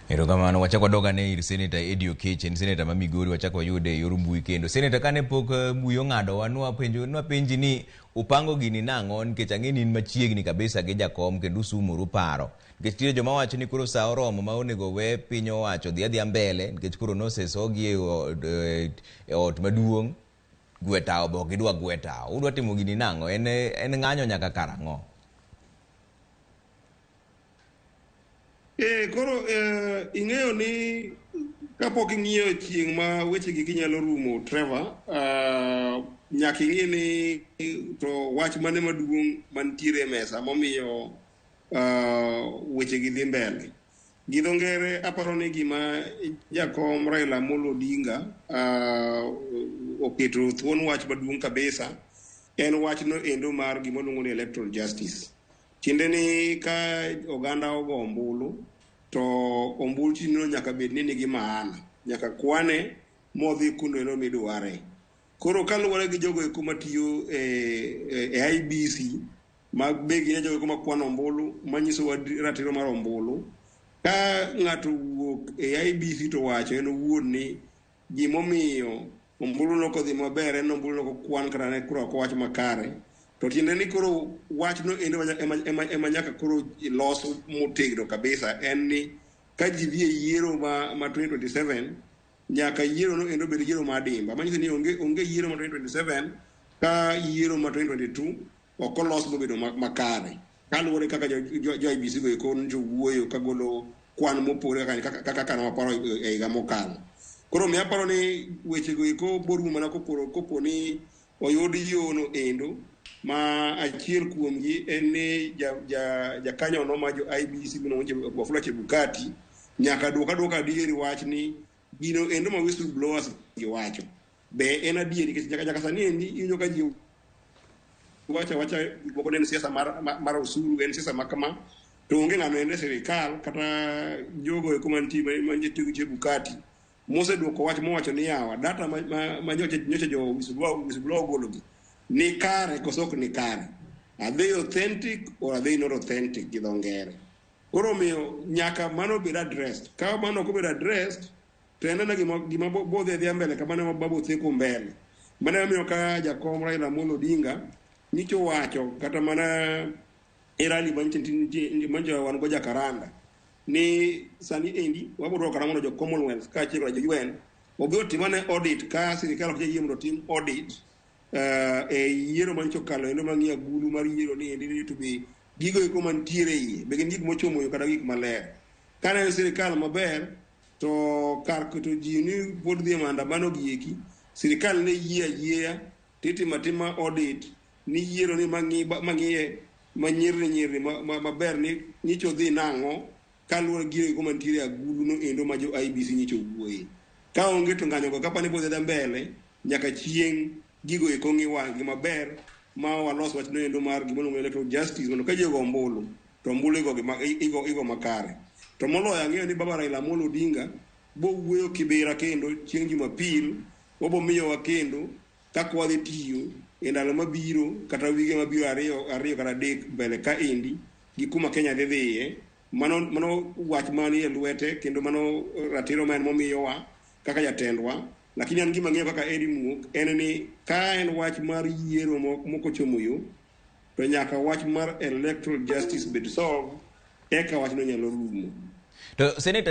Erokamano. Wachak wadog ane ir Senator Eddie Oketch, en senator ma Migori, wachak wayude e yor mbui kendo. Senator, kane pok mbui ong'adowa, nwapenjo nwapenji ni upango gini nang'o nikech ang'e ni in machiegni kabisa gi jakom kendo usumoru paro. Nikech nitie joma wacho ni koro sa oromo ma onego we piny owacho dhi adhiya mbele nikech koro nosesogi e e ot maduong' gwe tawo be ok gidwa gwe tawo. Udwa timo gini nang'o? En ng'anyo nyaka karang'o? Koro ing'eyo ni kapok ing'iyo chieng' ma weche gi ginyalo rumo Trevor, nyaka ing'i ni to wach mane maduong' mantiere e mesa momiyo weche gi dhi mbele. Gi dho ngere aparo ni gima jakom Raila Amolo Odinga oketo thuon wach maduong' kabisa en wachno endo mar gima luongo ni electoral justice. Tiende ni ka oganda ogo ombulu to ombulchino nyaka bed ni nigi maana. Nyaka kwane modhi kundo endo midware. Koro kaluwore gi jogo eko matiyo e IEBC ma be gin jogo eko makwano ombulu manyisowa ratiro mar ombulu, ka ng'ato owuok e IEBC to wacho en owuon ni gimomiyo ombulu no ok odhi maber en ombulu no ok okwan kata ne kura ok owach makare, to tiende ni koro wachno endo ema nyaka koro los motegno kabisa en ni ka ji dhi e yiero ma 2027 nyaka yiero no endo bed yiero ma adimba manyiso ni onge yiero ma 2027 ka yiero ma 2022 ok olos mobedo makare kaluwore kaka jo IEBC go eko nyocha wuoyo kagolo kwan mopogore kaka ne waparo e higa mokalo. Koro omiyo aparo ni weche go eko borumo mana kopo ni oyud yono endo ma achiel kuomgi en ni jakanyono ma jo IEBC miluongo ni Wafula Chebukati nyaka duok aduoka adieri wach ni gino endo ma whistleblowers gi wacho be en adieri nikech nyaka sani endi iwinjo ka ji wacho awacha gik moko ni en siasa mar osuru, en siasa ma kama, to onge ng'ano endo e sirikal kata jogo eko mantie mantie gi Chebukati moseduoko wach mowacho ni yawa data ma nyocha jo whistleblower ogologi ni kare koso ok ni kare, are they authentic or are they not authentic gi dho ngere. Koro omiyo nyaka mano bed addressed. Ka mano ok obedo addressed to en ena gima bodhi adhiya mbele kamano ema babo theko mbele. Mano emomiyo ka jakom Raila Amolo Odinga nyicho wacho kata mana e rally manyocha wan go Jakaranda ni sani endi wabiro dwaro kata mondo jo Commonwealth kaachiel koda jo UN obi otim ane audit ka sirikal ok yie mondo otim audit e yiero manyocha okalo endo mang'iyo agulu mar yiero ni endi ni to be gigo eko mantiere iye be gin gik mochomo yo kata gik maler. Ka ne en sirikal maber to kar keto ji ni pod dhi e maandamano gi eki, sirikal ne yie ayieya titimo atima audit ni yiero ni mang'iye manyirni nyirni maber ni nyicha odhi nang'o kaluwore gi gigo mantiere e agulu no endo ma jo IEBC nyicha owuoye. Ka onge to ng'anyo go kapani bodhi adhiya mbele nyaka chieng' gigo eko ng'i wang'gi maber ma walos wach no endo mar gima iluongo ni electoral justice mondo ka ji ogo ombulu to ombulu igo makare. To moloyo ang'eyo ni baba Raila Amolo Odinga bo wuoyo Kibera kendo chieng' Jumapil obo miyowa kendo kaka wadhi tiyo e ndalo mabiro kata wige mabiro ariyo kata adek mbele ka endi gi kuma Kenya dhi dhiye. Mano wach manie lwete kendo mano ratiro ma en momiyowa kaka jatendwa. Lakini an gima ang'eyo kaka Eddie Muok en ni ka en wach mar yiero mokochomo yo to nyaka wach mar electoral justice bed solved eka wachno nyalo rumo. To Senator